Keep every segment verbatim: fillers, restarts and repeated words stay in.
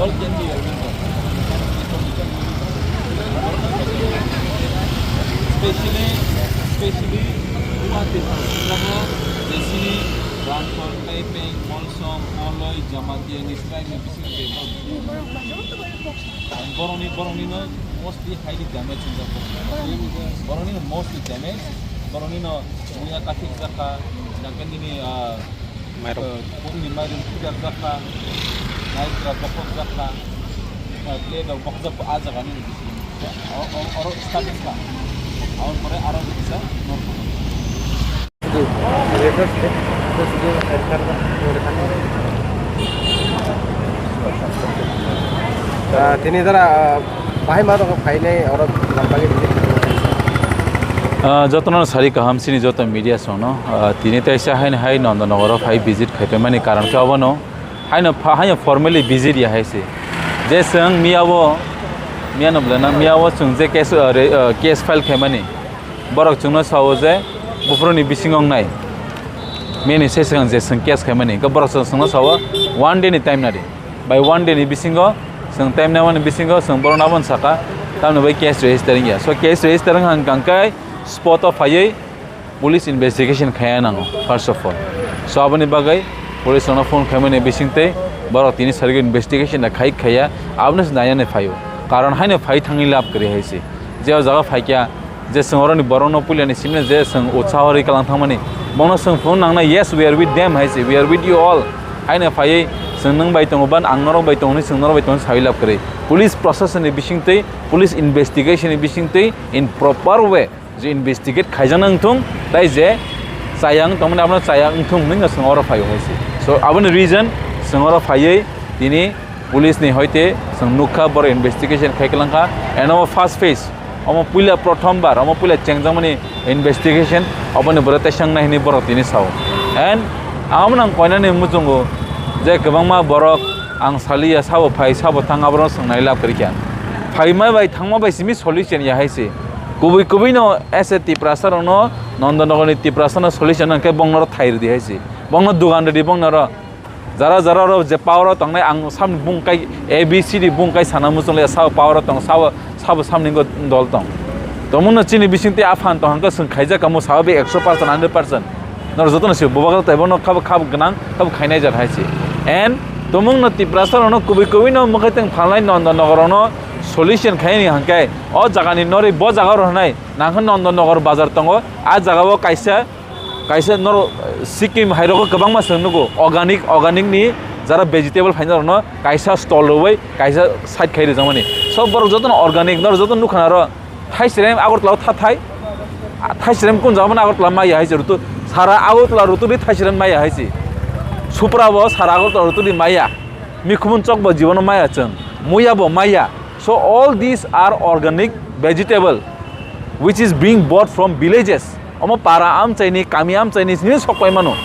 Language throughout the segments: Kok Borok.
All can be available. Especially, especially, Guwahati, Jesini, Rampur, Kaipeng, Molsom, Moloi, Jamatia, Nisrai, Mebisi, Bebak. Boroni, boroni no mostly highly damage in the boroni. Boroni no mostly damage. Boroni no muya kathik jaka, jangkani ni, ah, Mairok. Eh, bongni mairum pujar jakha, naitra bokhok jakha, eh, blade rok bokhok jakha, ah jagani ni bisingo. O, o, oro starting kha. Aboni pore aro kisa normal. Ah, tini jara, ah, bahai ma rok phainai oro nang bagwi. Ah, jotono sari kaham sini joto media songno. Ah, tini taisa haino hai Nondonogoro phai visit khaipaimani karon khe obono haino pha-, haino formally visit ya hai se. Je chwng miyao, miyano belai na, miyao chwng je case, ah, re-, ah, case file khaimani, borok chwngno sao je buphuruni bisingo wngnai. Miyani se swkang je chwng case khaimani, hwnkhe borok chwng, chwngno sao one day ni time nadi. By one day ni bisingo, chwng time naimani bisingo, chwng borokno abono saka, tamoni bai case register wngya. So case register wngkha hwnkhe spot o phaiwi police investigation khaiya nango, first of all. So aboni bagwi police rokno phone khaimani bisingtwi borok tini sarigwi investigation da khai khaiya, abono se nainani phaio. Karon haino phai thangwi lab kwrwi hai se. Je o jaga phaikya, je chwng oroni borokno puilani simino je chwng utsaho rwi kalang thangmani, bono chwng phone nangna, "Yes, we are with them," hai se, "We are with you all." Haino phaiwi chwng nwng bai tongo ban, ang norok bai tongo hwnwi chwng norok bai tongo sawi lab kwrwi. Police process ni bisingtwi, police investigation ni bisingtwi in proper way je investigate khaijakna wngthung, tai je chaya wng tongmani abono chaya wngthung hwnwi no chwng oro phaio hai se. So aboni reason chwng oro phaiwi tini police ni hoite chwng nukha, borok investigation khai kwlangkha, and omo first phase, omo puila prothom bar, omo puila chengjakmani investigation, oboni borok teisa wngnai hwnwi borok tini sao. And ang omono ang koinani muchungo je kwbangma borok ang saliya, sabo phai, sabo thang, aborok swngnai lab kwrwikha. Phaima bai thangma bai simi solution ya hai se. Kubui kubui no as a Tiprasa rokno, Nondonogor ni Tiprasa no solution hwnkhe bongno ro thai rwdi hai se. Bongno dugan rwdi, bongno ro Jara jara oro je power o tongnai, ang samni bung kai A B C D bung kai sana muchung le, sabo power o tong, sabo, sabo samni go dol tong. Tongmung no chini bising tei a phan tong hangka chwng khaijak kamo sabo be ekso percent, hundred percent. Nor joto no se bubagra tai bono khabo khabo gwnang, khabo khainai jat hai se. And tongmung no Tiprasa rok no kubui kubui no mwkhai teng phalnai Nonda Nogor rok no solution khaini hangkai o jaga ni norwi bo jaga rok rwnai nangkha Nonda Nogor bazar tongo, a jaga o kaisa Kaisa norok, eh, Sikkim hai rogo kwbangma chwng nugo, organic, organic ni jara vegetable phaina rokno kaisa stall rwui kaisa side khai rijak mani. So borok jotono organic, norok jotono nukha na oro thaisrem Agartala o tha thai, ah, thaisrem kun jaga mani Agartala maya hai se rutu, sara Agartala rutu ri thaisrem maya hai se. Supra bo sara Agartala rutu ri maya, mikhumun chok bo jibono maya chwng, muya bo maya. So all these are organic vegetable which is being bought from villages. Omo para amchaini, kami amchaini sini sok pai mano.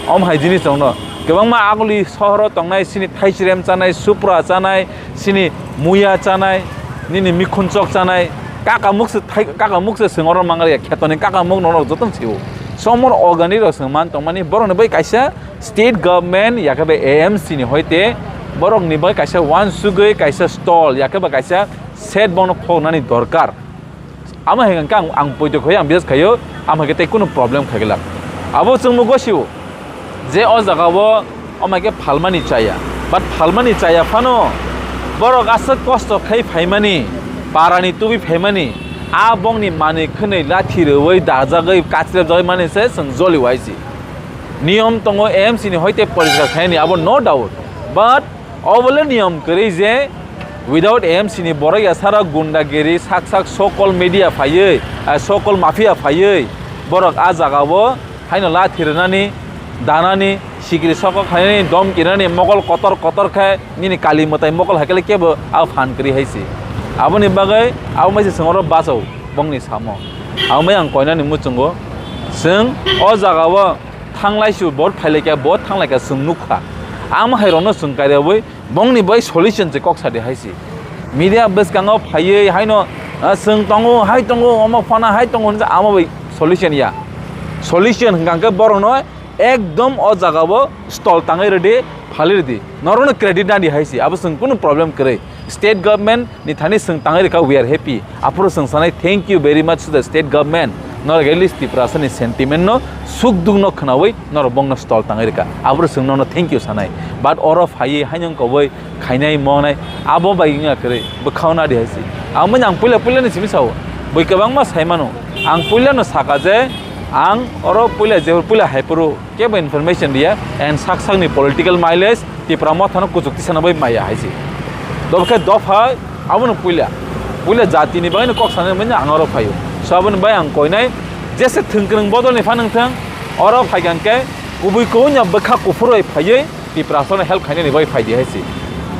Om hai jinis rokno kwbangma aguli sohoro tongnai sini thaisrem chanai, supra chanai, sini muya chanai, nini mikhun chok chanai, kaka mukse thai, kaka mukse singoro mangaria khetoni kaka muk norok jotono sio. Somor organic rok sing man tongmani borokni bai kaisa state government yakhe bai A M C ni hoite borokni bai kaisa wansugwi kaisa stall yakhe bai kaisa set bono khoknani dorkar. Amo hai hwnkhe ang, ang poito khai, ang bias khaio, amo hai khe tei kunu problem khai glak. Abo chwng nugo sio je o jaga o, amo hai khe phalmani chaya, but phalmani chaya phano borok aswk kosto khai phaimani, parani tubui phaimani, a bongni manwi khwnwi lathi rwui dajagwi kachrepjagwi mani se chwng joli waisi. Niyom tongo A M C ni hoite poriskar khainani, abo no doubt, but Obo le niyom kwrwi je without A M C ni borok ya sara gundagiri sak sak sokol media phaiwi, ah, sokol mafia phaiwi borok a jaga o haino lathi rwnani, danani, sikri sokol khainani, dom kinani mokol kotor kotor khe nini kali mwtai mokol hai khe le kebo a phan kwrwi hai se. Aboni bagwi abo mai se chwng oro bachao bongni samo. Abo mai ang koinani muchungo chwng o jaga o thanglai su bot phailaikha, bot thanglaikha chwng nukha. Amo hai rokno chwng kairewi Bongni bai solution se kok sadi hai se. Media bwskango phaiwi haino, ah, chwng tongo, hai tongo, omo phano hai tongo hinwi amo bai solution ya. Solution hwnkha khe borokno ekdom o jaga o stall tangwi rwdi, Phalirdi, norokno credit nadi hai se, abo chwng kunu problem kwrwi. State government ni thani chwng tangwi rwkha, we are happy. Aphuru chwng sanai, thank you very much to the state government. Norok at least Tiprasa ni sentiment no, suk duk no khwnawi norok bongno stall tangwi rwkha. Aphuru chwng nono thank you sanai. But oro phaiwi haino wngkha bai khainai monai, abo bai wngya kwrwi, bwkhao nadi hai se. Amo ang puila puila ni simi sao, bui kwbangma sai mano. Ang puila no saka je, ang oro puila je puila hai phuru kebo information riya, and sak sakni political mileage Tipra Mothano kuchuk tisana bai maya hai se. Dobokhe dopha abono puila, puila jatini bagwino kok sanani manya ang oro phaio. So aboni bai ang koinai jese thwngkwrwng bodolni phan wngthang, oro phaikha hwnkhe kubui kubui no bwkha kuphur bai phaiwi Tiprasano help khainani bai phaidi hai se.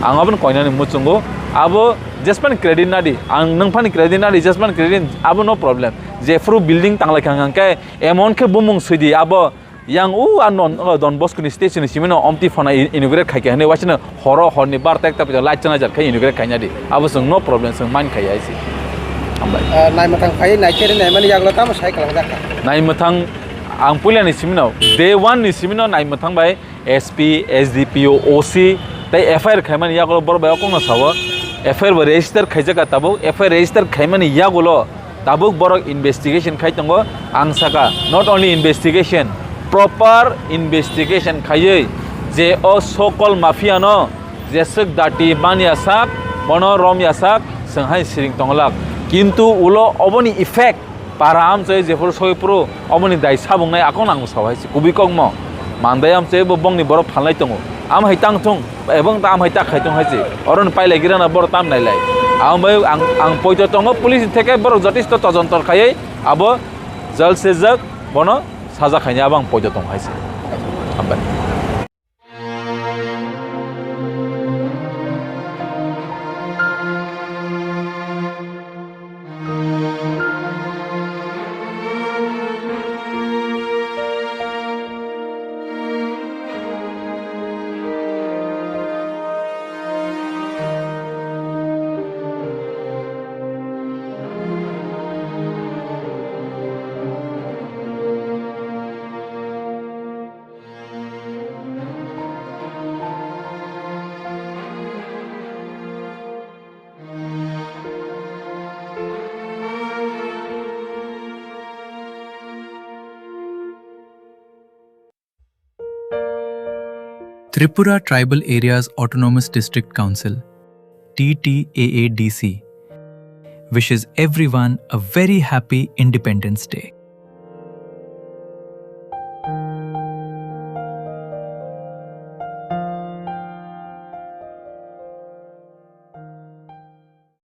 Ang abono koinani muchungo, abo jespan credit nadi, ang nwng phani credit nadi, jespan credit, abo no problem. Jephuru building tanglaikha hwnkhe emon khe bumung swidi abo. Yang u a non, o Don Bosco ni station ni simi no omti phana i-, inaugurate khai kha hinwi waisano horo horni bar ta ekta pita light chana jar khai inaugurate khai nadi. Abo chwng no problem chwng mind khai hai se. Hambai. Ah, naimwthang phai naikhe naimani yagulo tamo sai kalang jak kha. Naimwthang ang puila ni simi no, day one ni simi no naimwthang bai S P, S D P O, O C tei F I R khaimani yagulo borok bai okong no sao. F I R bo register khaijak kha tabuk, F I R register khaimani yagulo tabuk borok investigation khai tongo. Ang saka, not only investigation, proper investigation khaiwi je o so-called mafia no jeswk dati manya sak, bono romya sak, chwng hai siring tonglak. Kintu ulo oboni effect para amchoi jephuru soi phuru oboni dai sabungnai akon ang sao hai se kubui kokmo. Mandai amchoi bo bongni borok phalnai tongo. Am hai tang thung. Ebong ta amhai tak khai tong hai se. Oro ni pailai gira na bor tam nailai. Ang bai ang, ang poito tongo police ni theke borok jotisto tojontor khaiwi abo jal sejak bono saja khaini abo ang poito tong hai se. Hambai. Tripura Tribal Areas Autonomous District Council, T T A A D C, wishes everyone a very happy Independence Day.